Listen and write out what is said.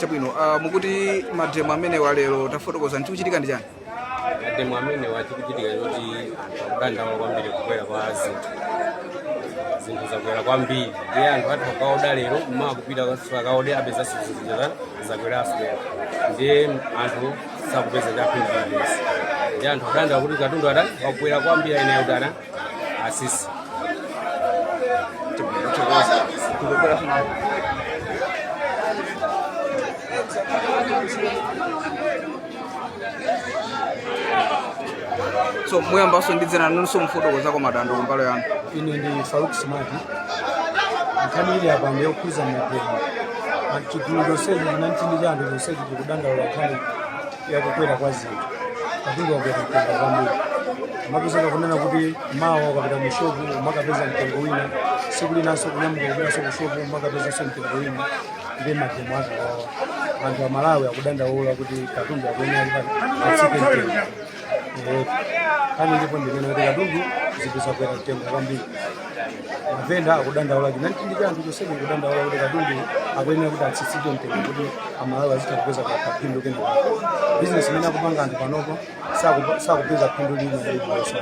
Chabwino, mukuti mademo amenewa lero, tafotokoza, chikuchitika ndi chani? Mademo amenewa, chikuchitika choti anthu akudandaula kwambiri kukwera kwa zinthu. Zinthu zakwera kwambiri, ndiye anthu athu akaoda lero, mmawa kupita akaode, apezanso zinthu zakweranso lero, ndiye anthu sakupeza chaphindu chilichonse. Ndiye anthu akudandaula kuti katundu atani, wakwera kwambiri, ayenera kuti ana asisi. Chabwino, tathokoza. Tikubweranso nawo. So muyambanso ndi dzina lanunso, mufotokozako madandaulo kumbali yanu. Ine ndi Faruk Simati. Nkhani ili apa ndi yokhuza mademo. Chigulu chonsechi, chinamtindi cha anthu chonsechi, chikudandaula nkhani yakukwera kwa zinthu. Katundu wakwera mtengo kwambiri. Umapezeka kunena kuti mawa ukapita mu shopu umakapeza mtengo wina, tsiku linanso kunyamuka kupitanso ku shopu umakapezanso mtengo wina. Ndiye mademo ake awawa, anthu Amalawi akudandaula kuti katundu akuyenera kuti atsike mtengo. Nkhani ilipo ndimene kuti katundu, zinthu zakwera mtengo kwambiri. Mavenda akudandaula, chinamtindi cha anthu chonsechi kudandaula kuti katundu akuyenera kuti atsitsidwe mtengo kuti Amalawi azitha kupeza kaphindu kenaka. Bizinesi imene akupanga anthu panopo sakupeza phindu lina lililonse.